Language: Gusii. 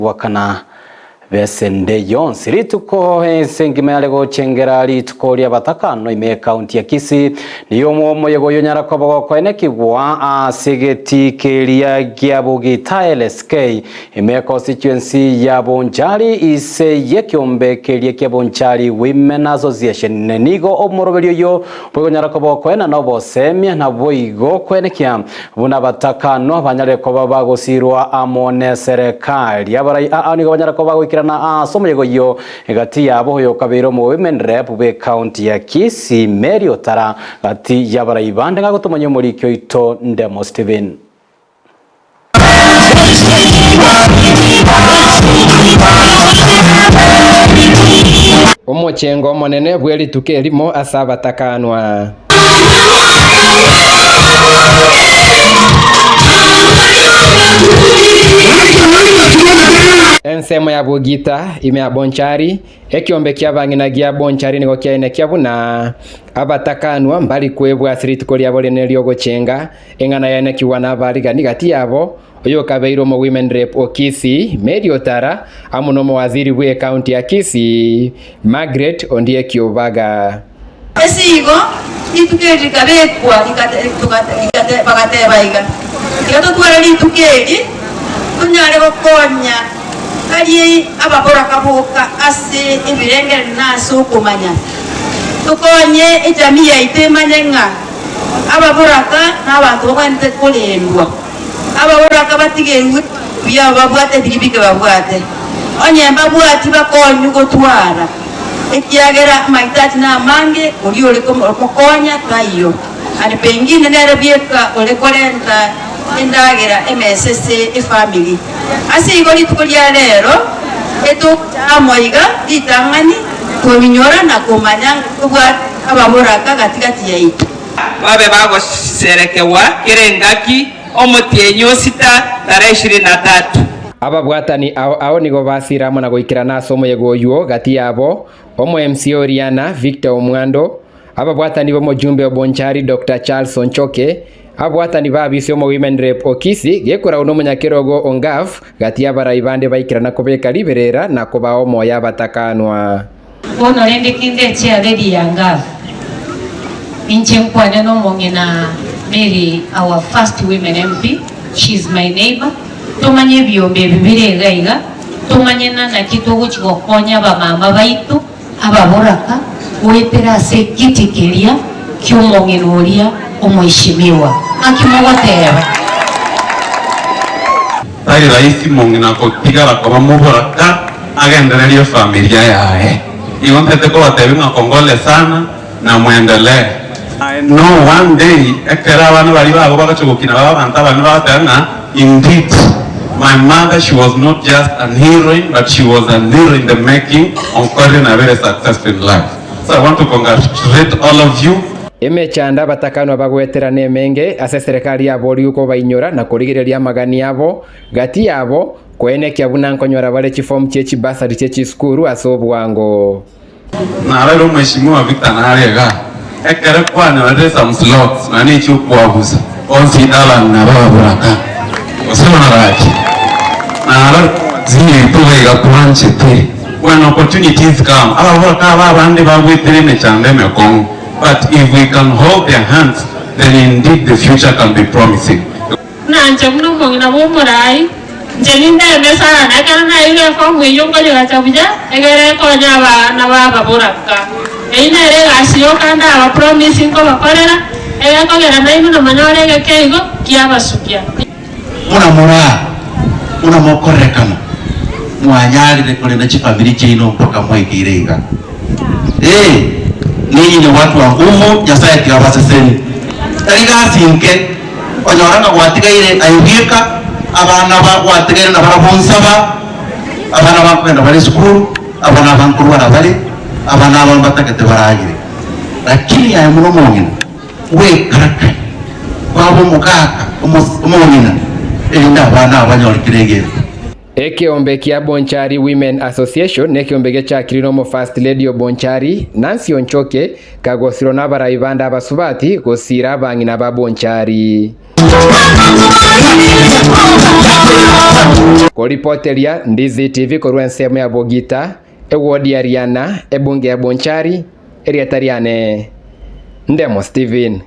Gwakana besende yonsi rituko ense engima yare gochengera rituko ri'abatakano ime ekaunti ya Kisii niyo omoyega oyo onyara koba gokoenekigwa ase egetii keria gia Bogita LSK ime econstituency ya Bonchari ise y'ekeombe keria kia Bonchari Women Association nigo omoroberi oyo bwegonyara koba okoenana obosemia naboigo koenekia Buna abatakano banyare koba bagosiirwa amo neserekari. Abarai aa nigo banyare koba bagoikerana ase omoyega oyio gati yabo oyokabeire omowomen rep bw'ecounty ya Kisii Mary Otara gati y'abarai bande ng'a gotomanya omoriki oito Ndemo Stephen. Omochengo omonene bwe rituko erimo ase abatakanwa. Ensemo ya Bogita, ime ya Bonchari, ekiombe ki'abang'ina gia Bonchari nigo kiaenekia buna abatakanwa mbari kwebwa ase rituko riabo rinene ri'ogochenga, eng'ana yaenekigwa nabarigani gati yabo, oyokabeire omo-women rep o Kisii, Mary Otara, amo nomowaziri bw'ecounty ya Kisii, Margaret Ondieki Obaga. Ase igo rituko eri rikabekwa, bagateba iga, Tiga totware rituko eri tonyare gokonya tari ababoraka boka ase ebirengererio na ase okomanya, tokonye ejamii yaito emanye ng'a ababoraka nabanto bagwenerete korendwa, ababoraka batigerwe buya babwate biria bike babwate, onye mbabwati bakonywe gotwara. Ekiagera amahitaji namange, oria ore komokonya taiyo, and pengine nere bweka ore korenta endagera emesa ase efamiri. Ase igo rituko ria rero etogocha amo iga ritang'ani kominyora na komanya ng'a tobwate ababoraka gati gati yaito. Babe bagoserekegwa kera engaki, omotienyi o sita, tarehe ishirini na tatu. Ababwatani ao ao nigo basira amo na goikerana ase omoyega oyio gati yabo, omo MCA Oriana, Victor Omwando, ababwatani b'omojumbe o Bonchari Doctor Charles Onchoke, ababwatani b'abisi omo Women Rep o Kisii gekoragwa nomonyakerogo Ongaf gati y'abarai bande baikerana kobeka riberera na kobaa omoyo abatakanwa. Bono rende kende echiareri ya Ngavu, inche nkwane nomong'ina Mary our first women MP, she is my neighbor, tomanye ebiombe ebi bire iga iga, tomanye na naki togochi gokonya abamama baito ababoraka goetera ase ekiti keria kiomong'ina oria omoheshimiwa. Naki mogoteba? Tari rahisi mong'ina gotigara koba moboraka agendererie efamilia yaye. Igo ntete kobatebia ng'a kongole sana na mwendelee. I know one day ekero abana baria babo bagocha gokina babe abanto abanene bagoteba ng'a indeed my mother she was not just an heroine but she was an hero in the making onkorire nabere successful in life. So I want to congratulate all of you. Emechando abatakanwa bagoetera nemenge ase eserekari yaborigwe kobainyora na korigereria amagani abo gati yabo, koenekia buna nkonyora bare chifomu chie chibasari chie chisukuru ase obwango. Narorire omweshimiwa Victor nare igaa, ekero kwanyorire some slots nonya ne chiokwabusa consider abang'ina bababoraka gose baraki. Narorire omowaziri oito iga iga twanchete when opportunities come ababoraka aba abande babwetire emechando emekong'u but if we can hold their hands then indeed the future can be promising. Nanche buna omong'ina bw'omoraai, inche nindeme sana, ekero naeirwe efomu eyio nkoyegacha buya, egere nkonye abana b'ababoraka. Eyio nere egasi yoka ndaba promise nkobakorera, egekogera nainwe namanyore egeka igo kiabasukia. Buna moraa, buna mokorerekana, mwanyarire korenda chifamiri chiaino mpaka mwaikeire iga. Ee, ninyi ni watu wa nguvu, Nyasaye tiga abaseseni. Tari gasi nke, onyora ng'a gwatigaire aye bweka, abana ba gwatigaire nabarabwo nsaba, abana bakogenda bare esukuru, abana aba nkorwara bare, abana aba mbatagete baragere. Lakini aye buna omong'ina, bwekarakari, kwaba omogaka, omo- omong'ina, erinde abana aba banyore kera egento. Ekeombe kia Bonchari Women Association nekeombe gechakirwe nomo First Lady o Bonchari, Nancy Onchoke, kagosirwa nabarai bande abasubati gosiira abang'ina ba Bonchari. Koripoteria Ndizi TV korwa ensemo ya Bogita, ewodi ya Riana, ebunge ya Bonchari, erieta riane Ndemo Steven.